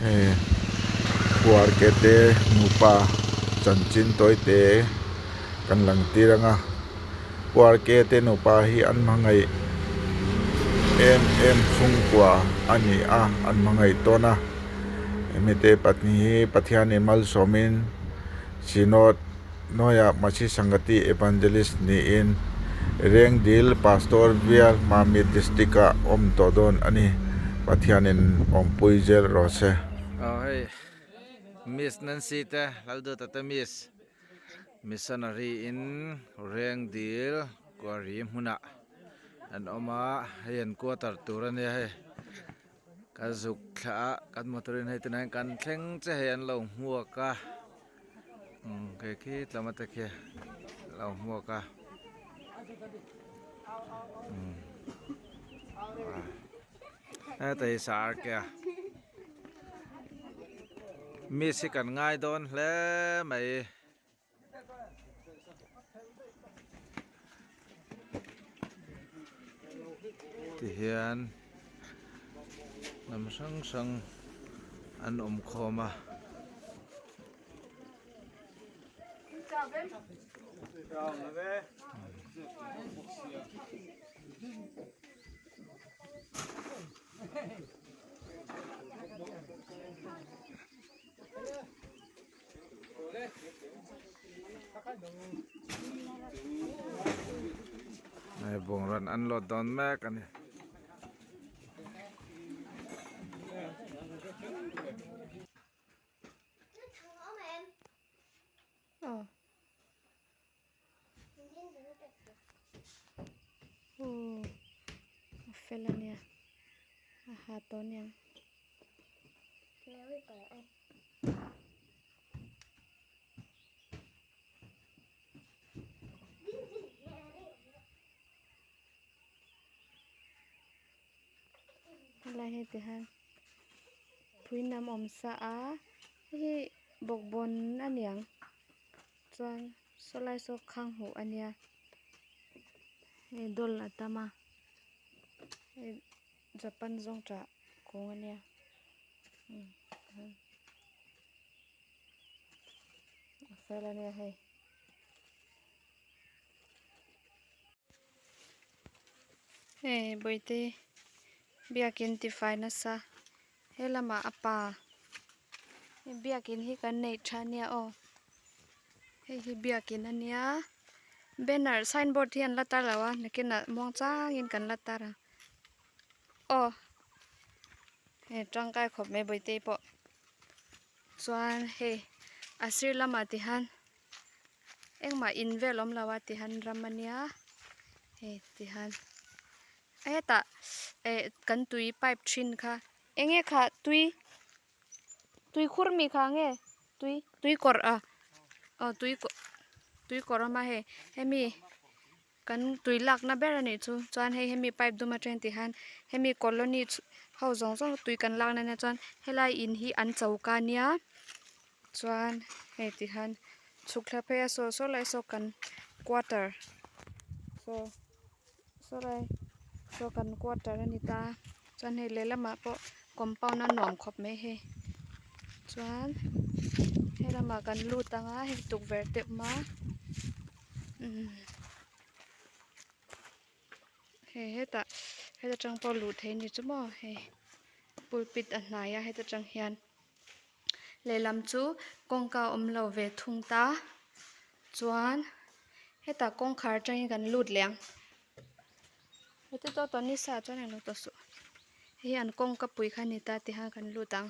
Hei Puarke te nupa chanchin tawite kan lang tir ang a Puarke te nupa hi an hmangaih em em chhungkua a ni a an hmangaih tawn a hemi te pahnih hi Pathianin malsawmin Synod hnuaiah Masi Sangati Evangelist niin Rengdil Pastor Bial Mamit District ah awm tawh dawn a ni. Pathianin awmpui zel rawh se. Aw hei Miss Nancy te Lalduta te Miss Missionary in Rengdil Quarry hmunah an awm a, hei an quarter tur a nia hei. Ka zuk thla a kan motor in hei tunah hian kan thleng che hei an lo hmuak a umm kei khi tlama te khi lo hmuak a umm heta hi sar ke a miss hi kan ngai dawn hle mai. Tihian hnam hrang hrang an awm khawm a. Hei bungrawn an load dawn mek a ni. A fel a nia a ha tawh aniang. Helai hei ti hian pui nam awm sa a hei hi bawkbawn a niang chuan saw lai saw khang huh a nia hei dawl a tam a hei japan zawng tah kung a nia a fel a nia hei. Hei bawihte biakin tifai nasa he lamah a pa hei biakin hi kan neih tha ania aw hei hi biakin ania banner sign board hi an la tar lo a nakinah muang changin kan la tar ang aw hei tangkai khawp mai bawihte pawh chuan hei a sir lamah ti hian. Engmah in vel awm lo a ti han ram a nia hei ti han hetah eh kan tui pipe thin kha eng nge kha tui tui khur mi kha nge tui tui kawrh a aw tui kawrh tui kawrh a awm a hei hemi kan tui lakna ber a nih chu chuan hei hemi pipe dum atang ti hian hemi colony ho zawng zawng tui kan lakna nia chuan helai in hi an choka nia. Chuan hei ti hian chhuk thla phei a saw saw lai saw kan quarter saw saw lai saw kan quarter a ni ta chuan hei lehlamah pawh compound a nuam khawp mai hei chuan helamah kan lut ang a hei tukverh te awm a umm hei hetah heta tang pawh luh theih a ni chu maw hei pulpit a hnai a heta tang hian. Lehlam chu kawngka a awm lo ve thung ta chuan hetah kawngkhar atangin kan lut leh ang heti tawh tawh nisa ah chuan englo tawh suh hei hi an kawngka pui kha a ni ta tihian kan lut ang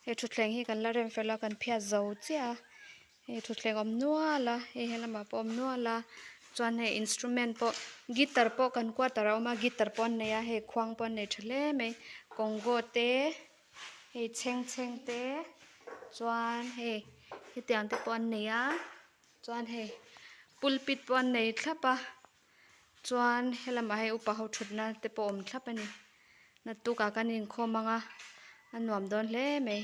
hei thutthleng hi kan la rem fel a kan phiat zo chiah a hei thutthleng awm nual a hei helamah pawh awm nual a chuan hei instrument pawh guitar pawh kan quarter ah a awm a guitar pawh an nei a hei khuang pawh an nei tha hle mai congo te. Hei chheng chheng te chuan hei hetiang te pawh an nei a chuan hei pulpit pawh an nei thlap a chuan helamah hei upa ho thutna te pawh a awm thlap a ni naktukah kan inkhawm ang a a nuam dawn hle mai.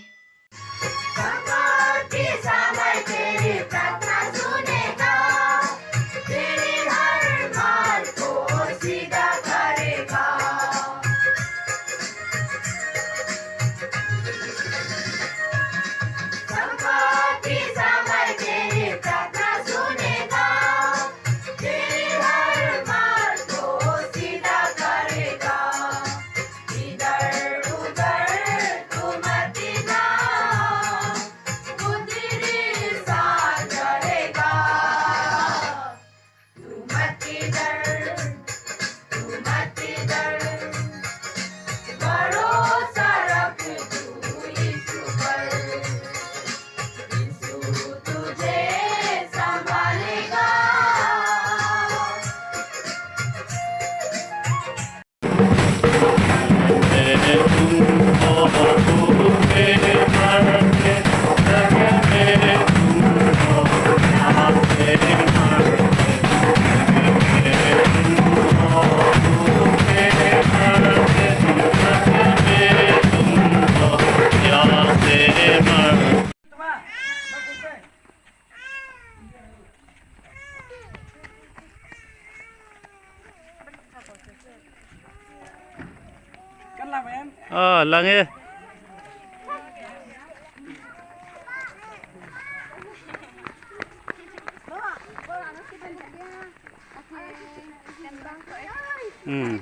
Aw lang e. Um.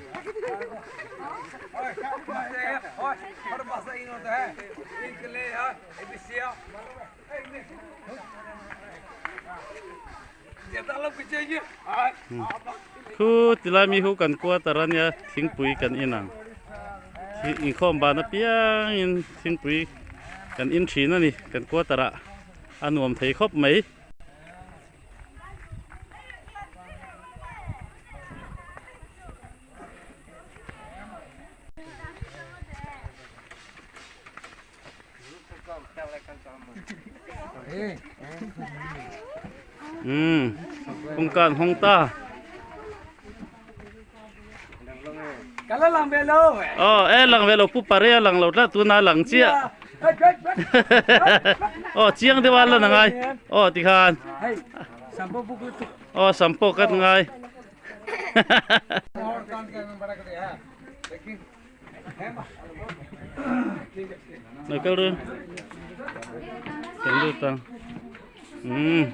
Khu tilai mi hu kan quarter ania thingpui kan in ang inkhawm ban apiangin thingpui kan in thin a ni kan quarter ah a nuam thei khawp mai. Um kawngka an hawng ta aw e lang ve lo pu pare a lang lo tlat tuna a lang chiah aw chiang deuh a lan a ngai aw tikhan aw sam pawh kat ngai Lo kal ru kan lut ang umm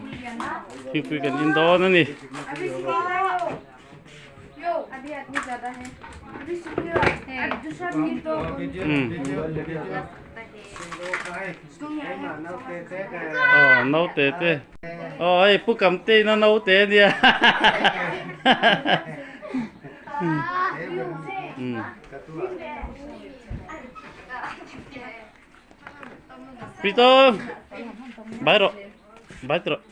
thingpui kan in dawn a ni. Umm aw naute te aw hei pu kam te in a naute a nia Peter bye rawh bye rawh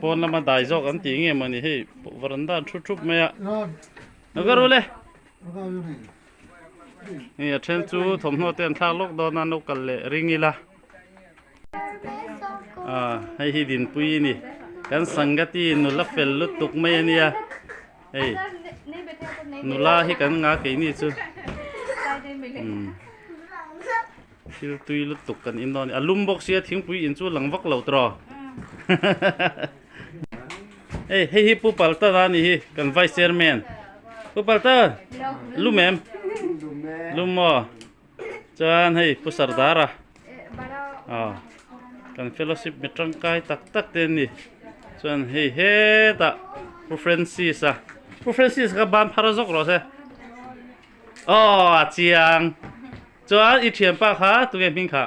pawn lama dai zawk an tih nge mawni hei varanda an thu thup mai a nagar ule hei a then chu thawmhnaw te an thlak lawk dawn a an lo kal leh ring ila. Ah hei hi dinpui a ni kan sangati nula fel lutuk mai a nia hei nula hi kan nga keini chu umm thil tui lutuk kan in dawn a ni a lum bawk sia thingpui in chu lang vak lo tawh hei hei hi pu Paltan a ni hi kan vice chairman pu Paltan lum em lum maw. Chuan hei Pu Sardara aw kan fellowship mi tangkai tak tak te an ni. Chuan hei hetah Pu Francis a Pu Francis kha ban phar zawk rawh se. Aw a chiang. Chuan i thianpa kha tunge hming kha?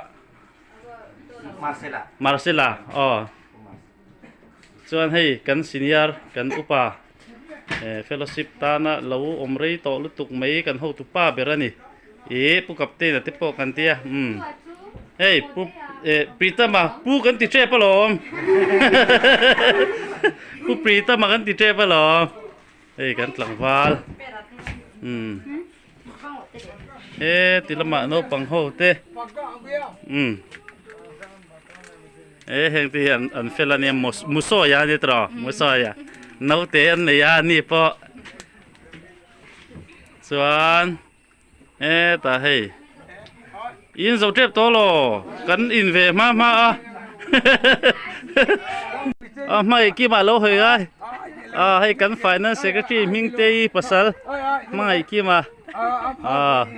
Marcela. Marcela aw. Chuan hei kan senior kan upa eh fellowship tana lo awm rei tawh lutuk mai kan hotu pa ber a ni ih pu captain a te pawh kan tia umm hei pu eh Pritama pu kan ti tep alawm pu Pritama kan ti tep alawm hei kan tlangval umm he ti lamah naupang ho te umm. E heng te hi an an fel a nia Musawia a ni tawh Musawia naute an nei a ni pawh chuan hetah hei in zo tep tawh law kan in ve hma hma a a hmai kimah lo hawi ngai a hei kan finance secretary hming te hi pasal hmangaih kima a.